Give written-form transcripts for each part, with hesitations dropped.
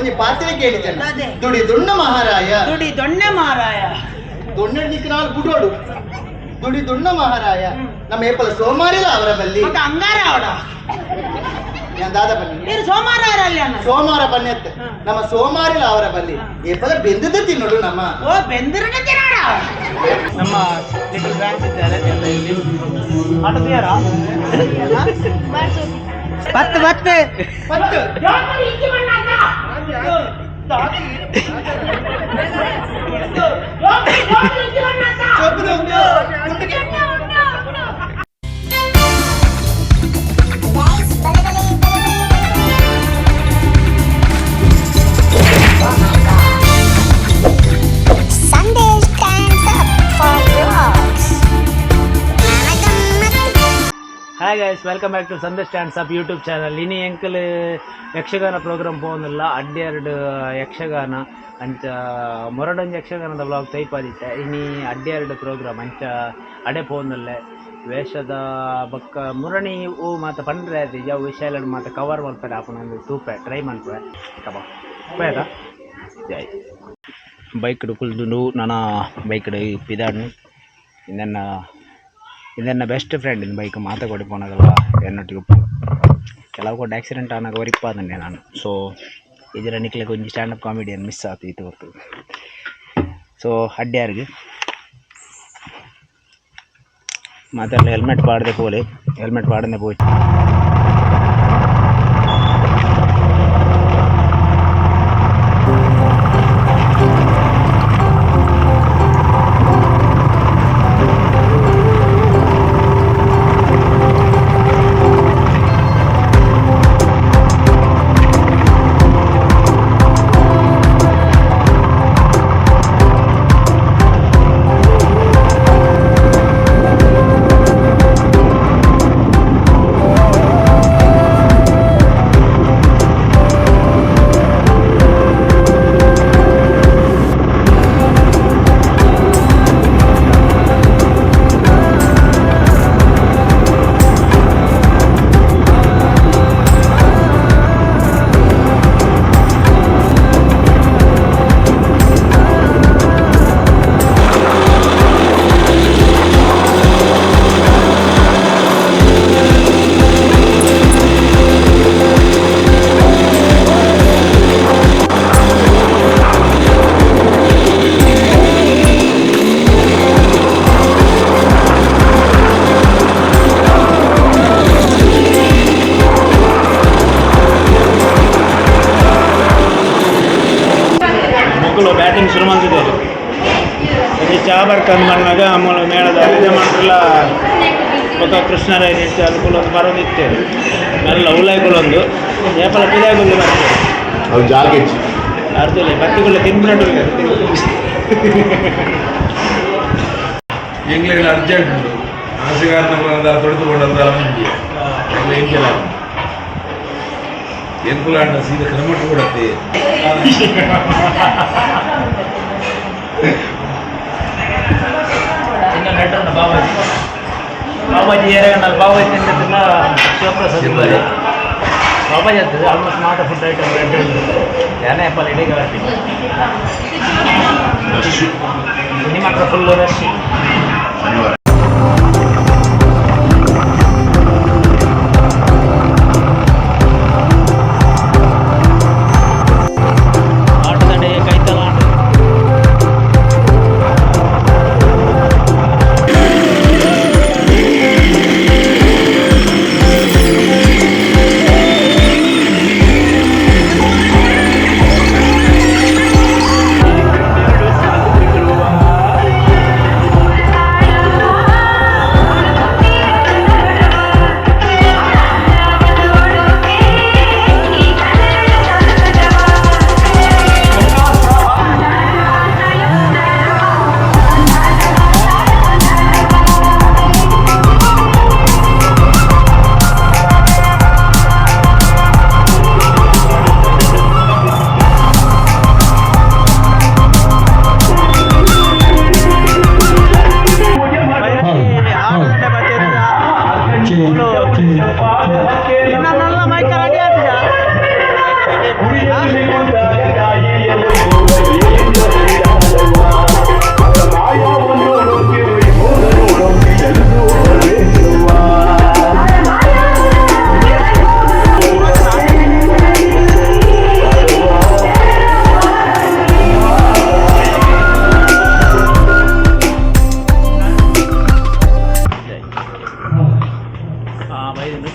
ಒಂಜಿ ಪಾತ್ರೆ ಕೇಳಿದ್ದೇನೆ ದುಡಿ ದುಣ್ಣ ಮಹಾರಾಯ ದುಡಿ ದೊಣ್ಣ ಮಹಾರಾಯ ದೊಣ್ಣೆ ನಿಕ್ಕನಾಲ್ ಬುಡೋಡು ದುಡಿ ದುಣ್ಣ ಮಹಾರಾಯ ನಮ್ಮ ಏಪಲ ಸೋಮಾರಿಲ ಅವರ ಬಲ್ಲಿ ಅಂಗಾರ ಅವಡ ದಾದ ಬನ್ನಿ ಸೋಮಾರ ಸೋಮಾರ ಬನ್ನಿ ಅತ್ತೆ ನಮ್ಮ ಸೋಮಾರಿಲ ಅವರ ಬಲ್ಲಿ ಏಪಲ ಬೆಂದದ್ದು ತಿನ್ನೋಡು ನಮ್ಮ ಓ ಬೆಂದಿರಡ ತಿನ್ನೋಡ ನಮ್ಮ ಲಿಟಲ್ ಫ್ಯಾನ್ಸ್ ಇದ್ದಾರೆ ಎಲ್ಲ ಇಲ್ಲಿ ಆಟೋ ತೀಯಾರಾ ಪತ್ತು ಪತ್ತು ಪತ್ತು Sunday stands up for vlogs. Hi guys, welcome back to Sunday Stands Up YouTube channel. ಇನಿ ಎಂಕಲ್ ಯಕ್ಷಗಾನ ಪ್ರೋಗ್ರಾಮ್ ಪೋವೊಂದುಲ್ಲ ಅಡ್ಡೆರಡು ಯಕ್ಷಗಾನ ಅಂಚ ಮೊರಡೊಂಜಿ ಯಕ್ಷಗಾನದ ವ್ಲಾಗ್ ತೈಪಾದಿತ್ತೆ ಇನಿ ಅಡ್ಡೆರಡು ಪ್ರೋಗ್ರಾಮ್ ಅಂಚ ಅಡೆ ಪೋವೊಂದುಲ್ಲೆ ವೇಷದ ಬೊಕ್ಕ ಮುರಣಿ ಹೂ ಮಾತ ಪಂಡ್ರೆ ಅದು ಯಾವ ವಿಷಯ ಮಾತ ಕವರ್ ಮಲ್ಪೆರೆ ಆಪುನ ತೂಪೆ ಟ್ರೈ ಮನ್ಪುವೆ ಕಬ ಪೋಯದ ಜೈ ಬೈಕ್ ಕುಲ್ದುಂಡು ನನ ಬೈಕ್ ಪಿದಾಡ್ನು ಇಂದೆನ್ನ ಇದನ್ನ ಬೆಸ್ಟ್ ಫ್ರೆಂಡ್ ಇನ್ ಬೈಕ್ ಮಾತ ಕೊಡಿ ಪೋನಾಗಲ್ಲ ಎನ್ನೊಟ್ಟಿಗೆ ಕೆಲವು ಕೊಟ್ಟು ಆಕ್ಸಿಡೆಂಟ್ ಆನಾಗ ಒರಿಪ್ಪಾದಂಡೆ ನಾನು. ಸೊ ಇದರ ನಿಕ್ಲೆಗ್ ಒಂಜಿ stand up comedian miss ಆತು ಇತ್ತು ಹೊರ್ತು. ಸೊ ಅಡ್ಡ್ಯಾರ್ಗ್ ಮಾತೆಲ್ಲ ಹೆಲ್ಮೆಟ್ ಪಾಡ್ದೆ ಪೋಲೆ, ಹೆಲ್ಮೆಟ್ ಪಾಡಂದೆ ಪೋಯಿ. ಮಕ್ಕಳು ಬ್ಯಾಟಿಂಗ್ ಶುರು ಮಾಡ್ತಿದ್ದಾರೆ. ಇಲ್ಲಿ ಚಾ ಬರ್ಕಂದು ಬಂದಾಗ ಮೂಲ ಮೇಳದ ಯಜಮಾನ್ರೆಲ್ಲ ಬೊಕ್ಕ ಕೃಷ್ಣರಾಯ ಅನುಕೂಲ ಒಂದು ಬರೋದಿತ್ತು ಮೆಲ್ಲ ಉಲಾಯ್ಗಳೊಂದು ಏಪಲ ಪಿದಾಯ್ಗುಳ್ಳಿ ಬರ್ತದೆ. ಅವು ಜಾಗೆಚ್ಚು ಅರ್ಧಲ್ಲ ಬತ್ತಿಗುಳ್ಳೆ ತಿನ್ಬಿಟ್ಟು. ಎಂಗ್ಲೆಗಳ ಅರ್ಜೆಂಟ್ ಉಂಟು ಆಸೆಗಾರನ ತೊಳೆದುಕೊಂಡಂತ ಮುಂಜಿ ಎಂಗ್ಲ ಎಂಕೆಲ ಎಂಕುಲಾಂಡ ಸೀದಾ ಕ್ರಮಟ್ಟು ಕೊಡತ್ತೆ. ಇನ್ನು ನೆಟ್ಟುಂಡು ಬಾಬಾಜಿ ಬಾಬಾಜಿ ಏರಗಂಡಲ್ ಬಾಬಾಜಿ ತಿಂದಿಲ್ಲ ಶಿವಪ್ರಸಾದ್ ಬಾಬಾಜಿ ಆಗ್ತದೆ ಆಲ್ಮೋಸ್ಟ್ ಮಾಟ ಫುಡ್ ಐಟಮ್ ರೆಡ್ ಉಂಟು ಯಾನೇ ಆ್ಯಪಲ್ ಇಡೀ ಬರ್ತೀನಿ ನಿಮ್ಮ ಹತ್ರ ಫುಲ್ ರಶ್. ಶನಿವಾರ. ಆಟದಡೆ ಕೈತಲ ಆಟ.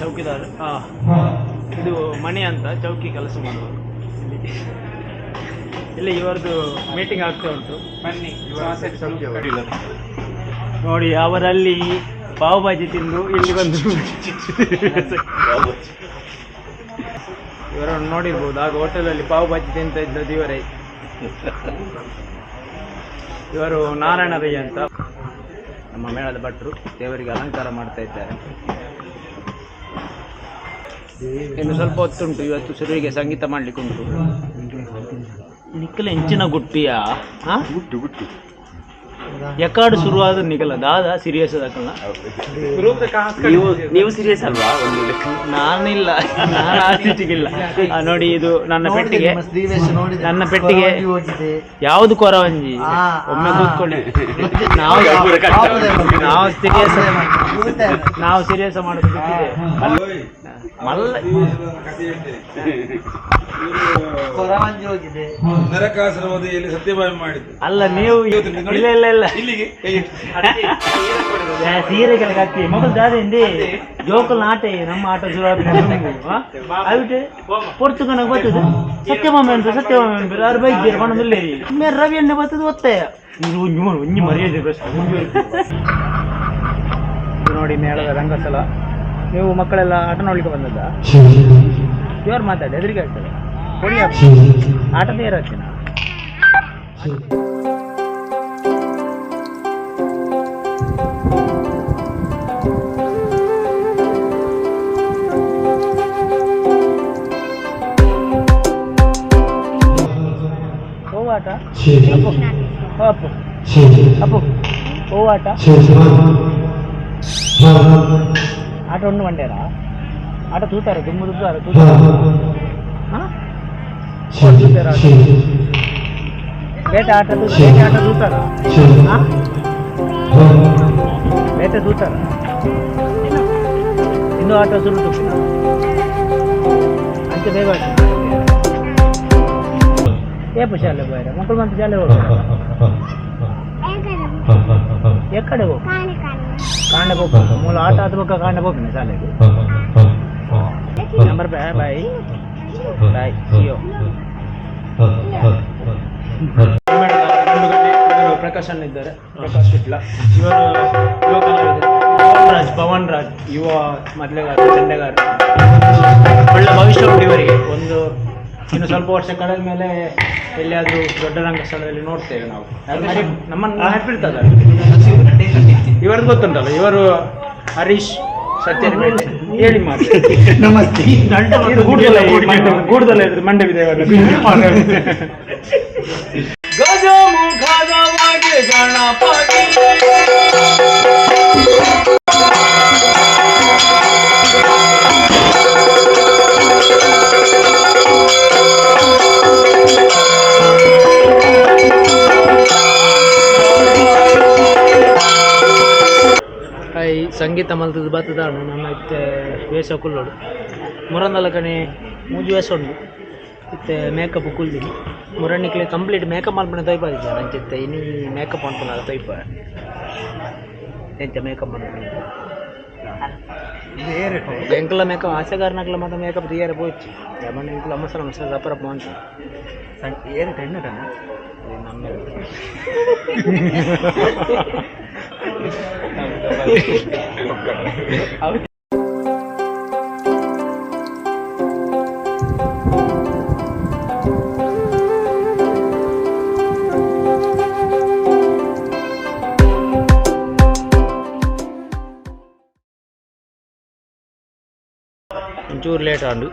ಚೌಕಿದಾರ ಇದು ಮಣಿ ಅಂತ ಚೌಕಿ ಕೆಲಸ ಮಾಡುವರು. ಇಲ್ಲಿ ಇವರದ್ದು ಮೀಟಿಂಗ್ ಆಗ್ತಾ ಉಂಟು. ಬನ್ನಿ ನೋಡಿ, ಅವರಲ್ಲಿ ಪಾವ್ ಭಾಜಿ ತಿಂದು ಇಲ್ಲಿ ಬಂದು ಇವರನ್ನು ನೋಡಿರ್ಬೋದು. ಆಗ ಹೋಟೆಲಲ್ಲಿ ಪಾವ್ ಭಾಜಿ ತಿಂತ ಇದ್ದದ್ದು ಇವರೇ. ಇವರು ನಾರಾಯಣ ರೈ ಅಂತ ನಮ್ಮ ಮೇಳದ ಭಟ್ರು, ದೇವರಿಗೆ ಅಲಂಕಾರ ಮಾಡ್ತಾ ಇದ್ದಾರೆ. ಇನ್ನು ಸ್ವಲ್ಪ ಹೊತ್ತುಂಟು. ಇವತ್ತು ಸುರುವಿಗೆ ಸಂಗೀತ ಮಾಡ್ಲಿಕ್ಕೆ ಉಂಟು. ನಿಕ್ಕಲ ಹೆಂಚಿನ ಗುಟ್ಟಿಯ ಗುಟ್ಟು ಗುಟ್ಟು ಎಕಾಡು ಶುರುವಾದ ನಿಕಲ ದಾದ ಸೀರಿಯಸ್ ಅದಕ್ಕಲ್ಲ. ನೀವು ಸೀರಿಯಸ್ ಅಲ್ವಾ? ನಾನಿಲ್ಲ, ನಾನು ಆಚೀಚೆಗಿಲ್ಲ. ನೋಡಿ, ಇದು ನನ್ನ ಪೆಟ್ಟಿಗೆ, ನನ್ನ ಪೆಟ್ಟಿಗೆ ಯಾವುದು ಕೊರವಂಜಿ. ಒಮ್ಮೆ ಕೂತ್ಕೊಳ್ಳಿ. ನಾವು ನಾವು ಸೀರಿಯಸ್, ನಾವು ಸೀರಿಯಸ್ ಮಾಡೋದು ಬಿಟ್ಟಿದೆ. ಮಲ್ಲ ಸತ್ಯಭಾಮೆ ಮಾಡಿದ್ದು ಅಲ್ಲ ನೀವು. ಇಲ್ಲ ಇಲ್ಲ ಇಲ್ಲ, ಸೀರೆ ಕೆಲಸ ಮಗಲ್ ದಾದೆ ಜೋಕಲ್ ಆಟ ನಮ್ಮ ಆಟ ಶುರು ಆದ ಪೊರ್ತುಗನಾಗ ಬರ್ತದೆ ಸತ್ಯಭಾಮೆ ಅಂತ. ಸತ್ಯಭಾಮೆ ಅನ್ಬೇಕು ಅವ್ರು ಬೈದ್ದೀರಿ ಪಣದಿಲ್ಲೇರಿ ಮೇರೆ ರವಿ ಎಣ್ಣೆ ಬರ್ತದೆ ಒತ್ತಾಯ ಒಂಜಿ ಮರ್ಯಾದೆ. ನೋಡಿ ಮೇಳದ ರಂಗಸ್ಥಳ. ನೀವು ಮಕ್ಕಳೆಲ್ಲ ಆಟ ನೋಡ್ಲಿಕ್ಕೆ ಬಂದದ್ದ? ಜೋರು ಮಾತಾಡಿ, ಹೆದರಿಕೆ ಆಗ್ತದೆ. ಕೊಡಿ ಆಟ ತಯಾರಾಗ್ತೀನಿ. ಆಟ ಅಪ್ಪು ಅಪ್ಪು ಓ ಆಟ ಆಟ ಉಂಡು ಮಂಡ್ಯಾರ ಆಟ ತೂತಾರೆ ದುಮ್ಮು ತೂತಾರೆ ತೂತಾರೆ ಬೇಟೆ ಆಟ ಬೇಟೆ ಆಟ ತೂತಾರ ಬೇಟೆ ತೂತಾರ ಇನ್ನು ಆಟ ಶುರು ತುಪ್ಪಿನ ಅಂಚೆ ಬೇಗ ಏಪು ಶಾಲೆ ಬೋಯ್ರ ಮಕ್ಕಳು ಬಂತು ಶಾಲೆ ಹೋಗ್ತಾರೆ. ಎಕ್ಕಡೆ ಹೋಗಿ ಕಾಂಡ ಹೋಗ್ಬೇಕು ಮೂಲ ಆಟ ಆದ ಕಾಂಡ ಹೋಗ್ತೀನಿ ಶಾಲೆಗೆ. Number boy boy boy ಸಿಯೋ. Prakash ಅಣ್ಣ ಇದ್ದಾರೆ, ಪ್ರಕಾಶ್ ವಿಟ್ಲ. ಇವರು ಯುವ ಕಲಾವಿದರು. ಪವನ್ ರಾಜ್, ಪವನ್ ರಾಜ್ ಯುವ ಮೊದಲೆಗಾರ, ಚೆಂಡೆಗಾರ. ಒಳ್ಳೆ ಭವಿಷ್ಯ ಉಂಟು ಇವರಿಗೆ. ಒಂದು ಇನ್ನು ಸ್ವಲ್ಪ ವರ್ಷ ಕಳೆದ ಮೇಲೆ ಎಲ್ಲಿಯಾದರೂ ದೊಡ್ಡ ರಂಗಸ್ಥಳದಲ್ಲಿ ನೋಡ್ತೇವೆ ನಾವು. ನಮ್ಮನ್ನು ನೆನಪಿರ್ತದ ಇವರದ್ದು ಗೊತ್ತುಂಟಲ್ಲ. ಇವರು ಹರೀಶ್ ಸತ್ಯನಿಪೇಟೆ. ಹೇಳಿ ಮಾತು. ನಮಸ್ತೆ. ಗೂಡ್ದಲ್ಲ ಇದ್ರೆ ಮಂಡವಿದೇವರ ಗಜಮುಖದವಾಗಿ ಗಣಪತಿ ಸಂಗೀತ ಮಲ್ತದ ಬತ್ತದಾಡು ನಮ್ಮ ಇತ್ತೆ ವೇಷ ಕುಲ್ಲೋಡು ಮುರಂದಲ ಕಣೆ ಮೂಜಿ ವೇಷ ಉಂಡು ಇತ್ತೆ ಮೇಕಪ್ ಕುಲ್ದಿನಿ ಮುರಣ್ಣಿಕ್ಲೆ ಕಂಪ್ಲೀಟ್ ಮೇಕಪ್ ಮಲ್ಪನೆ ತೋಯ್ಪಾದಿದ್ದಾರೆ ಅಂಚಿತ್ತೆ ಇನಿ ಮೇಕಪ್ ಅನ್ಪುನಾಗ ತೋಯ್ಪ ಎಂಚ ಮೇಕಪ್ ಮನ್ಪುನ ಎಂಕಲ ಮೇಕಪ್ ಆಸೆಗಾರನಾಗ್ಲ ಮಾತ್ರ ಮೇಕಪ್ తీಯರೆ ಪೋಯ್ಚಿ ಯಮನ್ ಎಂಕಲ ಅಮಸರ ಮಸರ ರಪ್ಪರಪ್ಪ ಅಂತ ಏರು ಟೆನ್ನಟನ ನಮ್ಮ ಒಂಚೂರು ಲೇಟ್ ಆಂಡು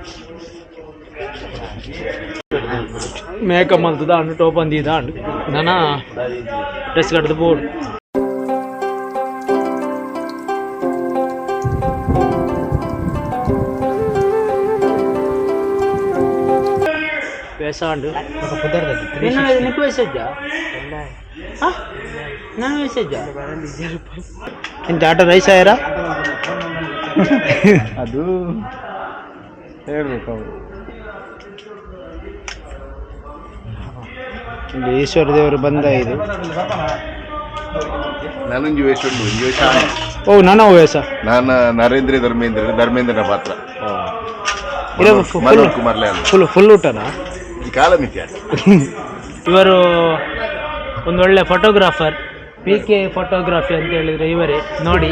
ಮೇಕಪ್ ಮಲ್ತದ ಅಂಡು ಟೋಪನ್ ದೀದ ಅಂಡು ನನ ಡ್ರೆಸ್ ಕಟ್ಟದ ಬೋರ್ಡ್. ವೇಸಾಂಡು ನಿಕ್ಕು ವೇಸಜ್ಜ ನಾನು ವೇಸಜ್ಜ ಇಂತ ಆಟೋ ರೈಸ್ ಆಯರ ಅದು ಹೇಳ್ಬೇಕು ಅವರು. ಇಲ್ಲಿ ಈಶ್ವರ ದೇವರು ಬಂದ ಇದು. ನಾನೊಂಜಿ ವೇಷ ಉಂಟು, ಒಂಜಿ ವೇಷ. ಓ ನಾನು ವೇಷ. ನಾನು ನರೇಂದ್ರ ಧರ್ಮೇಂದ್ರ, ಧರ್ಮೇಂದ್ರನ ಪಾತ್ರ. ಮನೋಜ್ ಕುಮಾರ್ ಲ್ಯಾಲ್. ಫುಲ್ ಫುಲ್ ಊಟನಾ? ಈ ಕಾಲಮಿತಿ. ಇವರು ಒಂದು ಒಳ್ಳೆ ಫೋಟೋಗ್ರಾಫರ್, ಪಿ ಕೆ ಫೋಟೋಗ್ರಫಿ ಅಂತ ಹೇಳಿದ್ರೆ ಇವರೇ. ನೋಡಿ,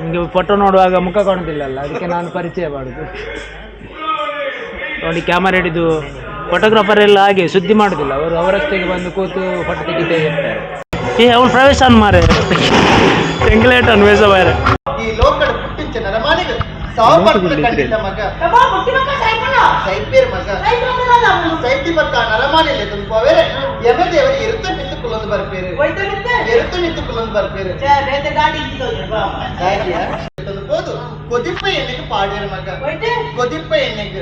ನಿಮಗೆ ಫೋಟೋ ನೋಡುವಾಗ ಮುಖ ಕಾಣುದಿಲ್ಲಲ್ಲ, ಅದಕ್ಕೆ ನಾನು ಪರಿಚಯ ಮಾಡುದು. ನೋಡಿ, ಕ್ಯಾಮರಾ ಹಿಡಿದು ಫೋಟೋಗ್ರಾಫರ್ ಎಲ್ಲ ಹಾಗೆ ಸುದ್ದಿ ಮಾಡುದಿಲ್ಲ, ಅವರು ಅವರಷ್ಟಕ್ಕೆ ಬಂದು ಕೂತು ಫೋಟೋ ತೆಗಿತಾ ಇರ್ತಾರೆ. ಏ ಅವನು ಪ್ರವೇಶ ಅನ್ ಮಾರೆ ಎಂಗ್ಲೇಟ್ ಅನ್ ವೇಷ ಮಾರೆ. ಈ ಲೋಕಡ ಪುಟ್ಟಿಂಚ ನರಮಾನಿಗೆ ಸಾವು ಪಡ್ಕೊಂಡು ಕಂಡಿದ್ದ ಮಗ ಸೈಪೇರ್ ಮಗ ಸೈತಿ ಬತ್ತ ನರಮಾನಿಲೆ ತುಂಬೋವೇರೆ ಯಮದೇವರು ಎರುತ್ತ ನಿಂತು ಕುಲೊಂದು ಬರ್ಪೇರು, ಎರುತ್ತ ನಿಂತು ಕುಲೊಂದು ಬರ್ಪೇರು. போது கொதிப்ப எண்ணெய்க்கு பாடிற மக, கொதிப்ப எண்ணெய்க்கு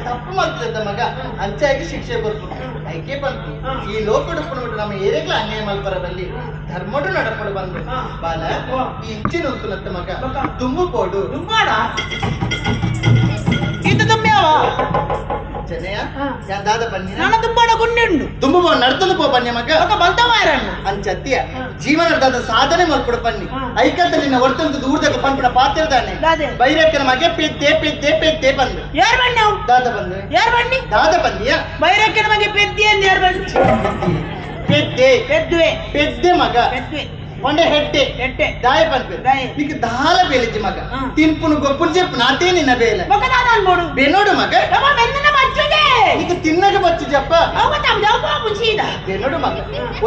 ತಪ್ಪು ಮಾಡ್ತಿದ್ದ ಮಗ ಅಂಚಾಗಿ ಶಿಕ್ಷೆ ಕೊರ್ಪು ಐಕೆ ಬಂತು. ಈ ಲೋಕಡು ಪುನಬಿಟ್ಟು ನಮ್ಮ ಏರಿಯಾಗ್ಲ ಅನ್ಯಾಯ ಮಲ್ಪರ ಬಲ್ಲಿ, ಧರ್ಮಡು ನಡಪಡು ಬಂದು ಬಾಲ ಈ ಇಂಚಿನ ಉಂತುನತ್ತ ಮಗ ದುಂಬು ಪೋಡು ಇದು ದುಂಬ್ಯಾವ ಚೆನ್ನಯ್ಯ ಯಾನ್ ದಾದ ಬನ್ನಿ ನಾನು ದುಂಬಾಡ ಗುಂಡೆ ಉಂಡು. ದುಂಬು ಪೋ ನಡ್ತಲು ಪೋ ಬನ್ನಿ ಮಗ ఒక ಬಲ್ತ ಮಾರಣ್ಣ. ಅಂಚತ್ತಿಯ ಜೀವನದ ಸಾಧನೆ ಮಲ್ಪಡು ಬನ್ನಿ. ಐಕತ್ತ ನಿನ್ನ ವರ್ತಂತ ದೂರದಾಗ ಪನ್ಪುನ ಪಾತ್ರ ದಾನೆ ದಾದೆ. ಬೈರಕ್ಕನ ಮಗೆ ಪೆದ್ದೆ ಪೆದ್ದೆ ಪೆದ್ದೆ ಬಂದು ಯಾರು ಬನ್ನಿ ಅವು? ದಾದ ಬಂದು ಯಾರು ಬನ್ನಿ? ದಾದ ಬಂದಿಯ ಬೈರಕ್ಕನ ಮಗೆ ಪೆದ್ದಿ ಅಂದ್ ಯಾರು ಬನ್ನಿ? ಪೆದ್ದೆ ಪೆದ್ದುವೆ. ಪೆದ್ದೆ ಮಗ. ಪೆದ್ದುವೆ. ಒಂಡೆ ಹೆಡ್ಡೆ ಹೆಡ್ಡೆ. ದಾಯ ಪನ್ಪೆ ದಾಯೆ. ನಿಕ್ ದಾಲ ಬೇಲೆಜಿ ಮಗ. ತಿನ್ಪುನು ಗೊಪ್ಪುನ್ ಚೆಪ್ಪು ನಾತೇ ನಿನ್ನ ಬೇಲೆ ఒక ದಾದ ಅನ್ಬೋಡು. ಬೆನ್ನೋಡು ಮಗ. ನಮ್ಮ ಬೆನ್ನನ ಬಚ್ಚುದೆ. ನಿಕ್ ತಿನ್ನಗ ಬಚ್ಚು ಜಪ್ಪ. ಅವ ತಮ್ಮ ಜಪ್ಪ ಮುಚ್ಚೀದ. ಬೆನ್ನೋಡು ಮಗ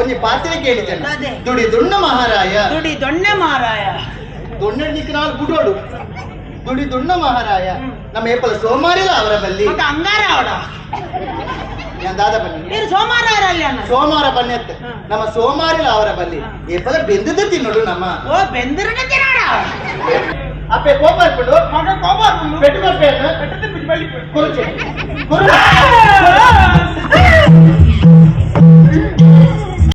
ಒಂಜಿ ಪಾತ್ರೆ ಕೇಳಿದೆನ. ಅದೇ. ದುಡಿ ದುಣ್ಣ ಮಹಾರಾಯ. ದುಡಿ ದೊಣ್ಣೆ ಮಾರಾಯ. ದೊಣ್ಣೆ ನಿಕ್ ನಾಲ್ ಬುಡೋಡು ದುಡಿ ದುಣ್ಣ ಮಹಾರಾಯ. ನಮ್ಮ ಏಪಲ ಸೋಮಾರಿಲ ಅವರ ಬಲ್ಲಿ ಮತ್ತೆ ಅಂಗಾರ ಅವಡ. ಯಾನ್ ದಾದ ಬನ್ನಿ ನೀರು ಸೋಮವಾರ ಅಲ್ಲಿ ಅಣ್ಣ. ಸೋಮವಾರ ಬನ್ನಿ ಅತ್ತ ನಮ್ಮ ಸೋಮಾರಿಲ ಅವರ ಬಲ್ಲಿ ಏಪಲ ಬೆಂದದ ತಿನ್ನೋಡು ನಮ್ಮ. ಓ ಬೆಂದಿರನ ತಿನ್ನೋಡ. ಅಪ್ಪೆ ಕೋಪ ಹಾಕ್ಬಿಡು ಮಗ ಕೋಪ ಹಾಕ್ಬಿಡು. ಪೆಟ್ಟು ಕೊರ್ಪೆ. ಪೆಟ್ಟು ತಿನ್ಬಿಟ್ಟು ಬಳ್ಳಿ. ಕುರುಚೆ ಕುರು.